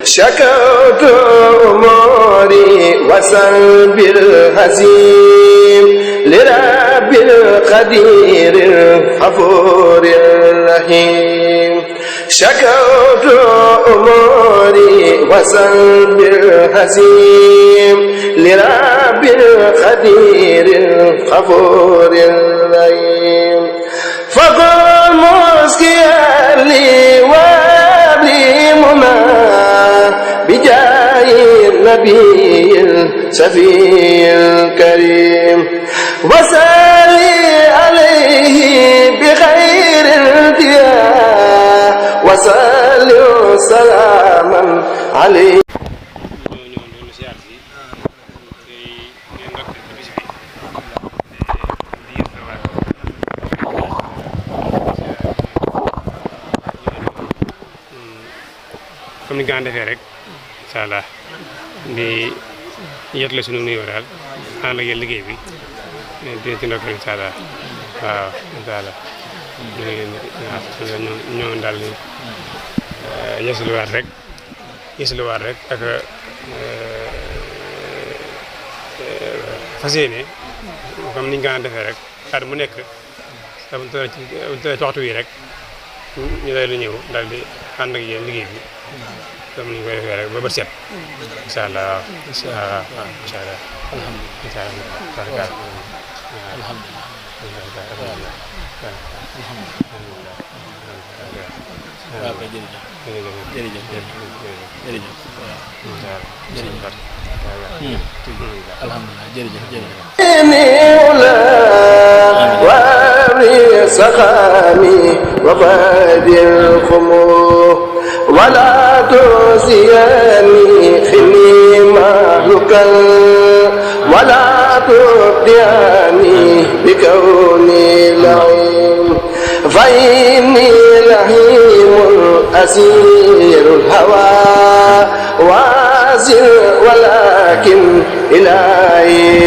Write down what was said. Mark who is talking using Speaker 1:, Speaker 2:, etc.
Speaker 1: شكوت أموري وسلب الهزيم لرب القدير الغفور الرحيم شكوت أموري وسلب الهزيم لرب القدير الغفور الرحيم فقل مسكيا لي وابلي منى بجاه النبي الشفيع الكريم وصلي عليه بخير الديار وصلي سلاما عليه.
Speaker 2: comme ni nga defee rek incha allah di yetle sunu nuyoo daal ànd ak yéen liggéey bi di ci ndokkeel incha allah waaw incha allah ñoo daal ni yësluwaat rek ak fas yéene comme ni nga defee rek at mu nekk ci waxtu wi rek ñu daal di ñëw daal di ànd ak yéen liggéey bi comme ni ñu koy defee rek ba bët set incha allah waaw incha allah incha allah alhamdulilah
Speaker 1: سقامي وفادي الخمور ولا تنسيني خلي مهلكا ولا تبدعني بكوني لعين فإني لهيم أسير الهوى واسر ولكن إلهي